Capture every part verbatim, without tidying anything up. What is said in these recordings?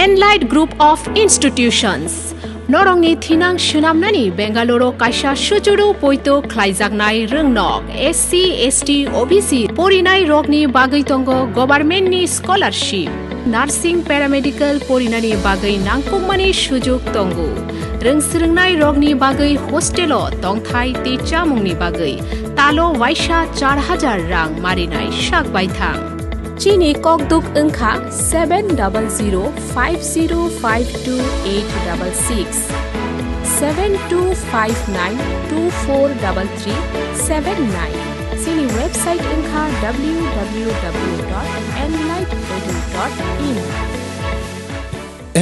Enlight Group of Institutions. Norokni thinang swnamnani Bengaluru kaisa sujuru poito khlaijaknai rwngnok S C, S T, O B C porinai rokni bagwi tongo government ni scholarship. Nursing, paramedical porinani bagwi nangkukmani sujuk tongo. Rwngswrwngnai rokni bagwi hostel o tongthai tei chamungni bagwi talo waisa char hajar rang marinai sak baithang. Chini kokduk wngkha seven double zero five zero five two eight double six, seven two five nine two four double three seven nine. Chini website wngkha W W W dot enlight edu dot in.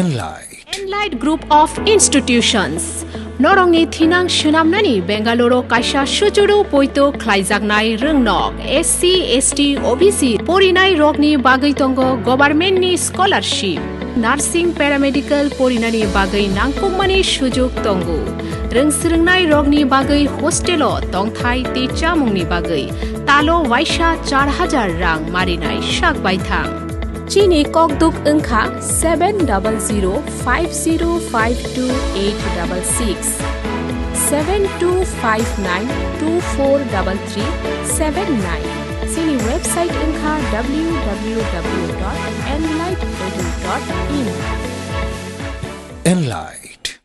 Enlight. Enlight Group of Institutions. Norokni thinang swnamnani Bengaluru kaisa sujuru poito khlaijaknai rwngnok S C, S T, O B C porinai rokni bagwi tongo government ni scholarship. Nursing, paramedical porinani bagwi nangkukmani sujuk tongo. Rwngswrwngnai rokni bagwi hostel o tongthai tei chamungni bagwi talo waisa char hajar rang marinai sak baithang. Chini kokduk wngkha seven double zero five zero five two eight double six, seven two five nine two four double three seven nine. Chini website wngkha W W W dot enlight edu dot in. Enlight.